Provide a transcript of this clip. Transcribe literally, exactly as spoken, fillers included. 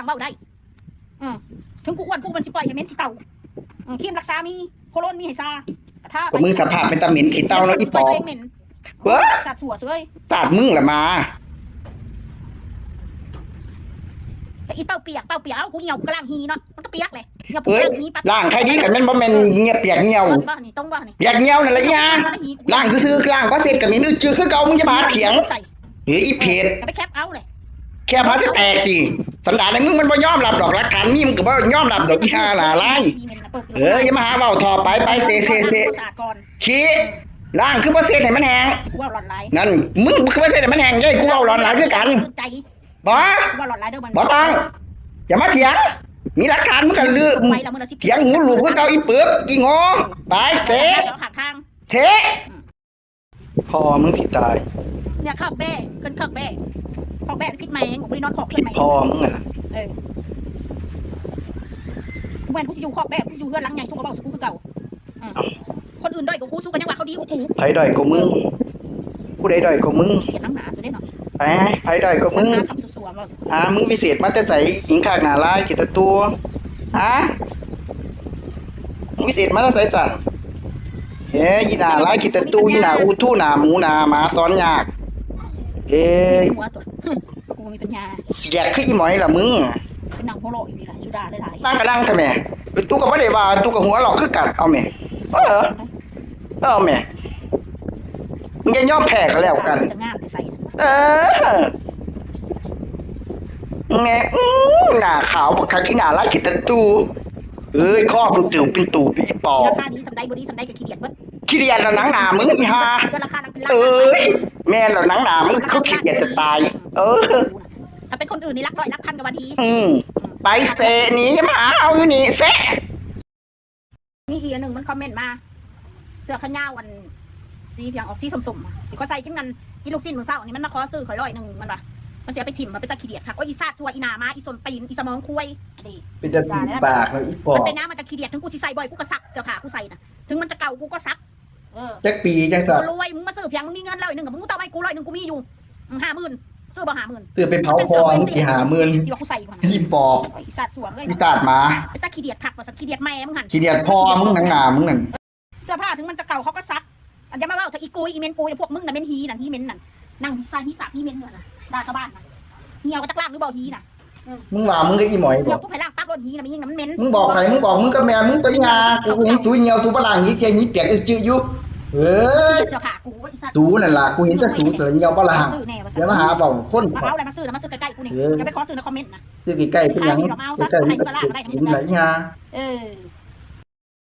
เว้าได้ อืม ถึงกูอ้วนกูมันสิปล่อยให้เหม็นขี้เต่า อืม ครีมรักษามี โคโลนมีให้ซา ถ้า ก็มึงสภาพเป็นตาเหม็นขี้เต่าเนาะอีปอบ ตัวเองเหม็น เว้ย สาดสัวเสย สาดมึงละมา แต่อีเป้าเปียก เป้าเปียก เอ้า กูเหี่ยว กูกำลังหีเนาะ มันก็เปียกเลยเหี่ยว กู เฮ้ย กำลังหีปั๊บ ล้างใครดีกันแม่นบ่แม่นเหี่ยวเปียกเหี่ยว ต้นบ่นี่ ต้นบ่นี่ เปียกเหี่ยวนั่นละอีห่าล้างซื่อๆล้างบ่เสร็จก็เหม็นอึดจือคือเก่า มึงจะมาเถียง ใส่ เฮ้ยอีเผ็ด จะไปแคปเอาเลย แค่พาสิแตกดิสันดานในมึงมันบ่ยอมรับดอก หลักฐานมีมึงก็บ่ยอมรับดอกอีห่าหน้าลาย เออ อย่ามาหาเว้าท่อไป ไปเซเซเซ สะอาดก่อน ขี้ล้างคือบ่เสร็จให้มันแห้ง กูว่าหลอนไหล นั่น มึงคือบ่เสร็จให้มันแห้ง เย้ย กูเว้าหลอนหลายคือกัน ใจ บ่ ว่าหลอนไหลเด้อมัน บ่ต้อง อย่ามาเถียง มีหลักฐานมึงก็ลือ ไปแล้วมึงเอาสิ เถียงหูหลูกคือเก่าอีปึบอีงอ ไปเซ เอาข้างทาง เซ พ่อมึงสิตาย เนี่ยคอกแบ้ขึ้นคอกแบ้คอกแบ้พิษไหมกูไม่ได้นอนคอก ผิ ขึ้ ด นไหม พ่อมึงอะล่ะ เออกูแม่นกูสิอยู่คอกแบ้กูอยู่เฮือนหลังใหญ่สู้กับเบาสู้กูคือเก่า อืม คนอื่นด้อยกว่ากูสู้กันยังว่าเขาดีกว่ากู ไผด้อยกว่ามึง ผู้ใดด้อยกว่ามึง เขียนหนังหนาสุดได้เนาะ ไผไผด้อยกว่ามึง หาคำสวยๆว่า อ่า มึงวิเศษมาแต่ไส หญิงขากหน้าลายขี้ตะตัวฮะ มึงวิเศษมาแต่ไสสั่น เฮ้ย อีหน้าลายขี้ตะตัว อีหน้าอูทู่ หน้าหมู หน้าหมาสอนยาก เอ้ย หัวตัว กูมีปัญญา เสียดคืออีหมอยล่ะมึง เป็นหนังโพโลอีกนี่แหละสุดาหลาย นั่งก็นั่งทำไม ตู้ก็บ่ได้ว่า ตู้ก็หัวหลอกคือกัน เอาแหม่ เออ เออแหม่ มึงจะยอมแพ้ก็แล้วกัน จะงามจะใส่ เออ แหม่ อื้อ หน้าขาวบักคัก อีหน้าลายขี้ตะตู เอ้ย คอเป็นตู่เป็นตู่เป็นอีปอบ ราคาดีสำได้บ่ดีสำได้ก็ขี้เดียดเบิด ขี้เดียดแล้วหนังหน้ามึงอีห่า เกินราคาหลักเป็นล้าน เอ้ย แม่นแล้วหนังหน้ามึงเขาขี้เดียดจะตาย เออ ถ้าเป็นคนอื่นนี่หลักร้อยหลักพันก็ว่าดี อืม ไปเซนี้มาเอาอยู่นี่เซ มีอีกอันหนึ่งมันคอมเมนต์มา เสื้อขายาวอันสีเพียงออกสีส้มๆอ่ะที่เขาใส่กินนั่นกินลูกชิ้นมื้อเช้านี่มันมาขอซื้อข่อยร้อยหนึ่งมันว่ามันเสียไปถิ่มมันเป็นตาขี้เดียดค่ะโอ้ยอีซาดซัวอีหน้ามาอีส้นตีนอีสมองควายนี่ เป็นจะตีปากเลยอีปอบ มันเป็นน้ำมันจะขี้เดียดถึงกูสิใส่บ่อยกูก็ซักเสื้อผ้ากูใส่นะถึงมันจะเก่ากูก็ซัก เออ จักปีจังสัก กูรวยมึงมาซื้อเพียงมึงมีเงินร้อยหนึ่งกับมึงต้องให้กูร้อยหนึ่งกูมีอยู่ห้าหมื่นซื้อบ่ห้าหมื่น ซื้อไปเผาพ่อมึงสิห้าหมื่น ที่ว่ากูใส่อยู่หั่น อีปอบ ไอ้สัตว์สวงเลย อีตาดหมา เป็นตาขี้เดียดคักว่าสัตว์ขี้เดียดแม่มึงหั่น ขี้เดียดพ่อมึงหนังหน้ามึงนั่น เสื้อผ้าถึงมันจะเก่าเขาก็ซักอันจะมาเล่าเถอะอีกุยอีเมนปูยพวกมึงน่ะเมนหีนั่นหีเมนนั่นนั่งหีใส่หีสากหีเมนนั่นน่ะด่าชาวบ้านน่ะเหี่ยวก็จักล่างหรือบ่หีน่ะ มึงว่ามึงก็อีหมอย เหี่ บ่ ยวพวกไผ่ล่างปากรถหีน่ะมันยิ่งน่ะมันเมน มึงบอกใครมึงบอกมึงกับแม่มึงตัวอีหากูเห็นสูเหี่ยวสูบ่ล้างหีเทียหีเปียกอึกจืออยู่เอ้ย เสื้อผ้ากูไอ้สัตว์ สูนั่นล่ะกูเห็นแต่สูตัวเหี่ยวบ่ล้างอย่ามาหาเว้าคน มาเอาอะไรมาซื้อนะมาซื้อใกล้ๆกูนี่ เออ จะไปขอซื้อในคอมเมนต์นะ ซื้อใกล้ๆเป็นหยัง ขายดีดอกไม้เอาซะ ใกล้ๆ ให้มันก็ล้างได้ กินหลายอย่าง เออ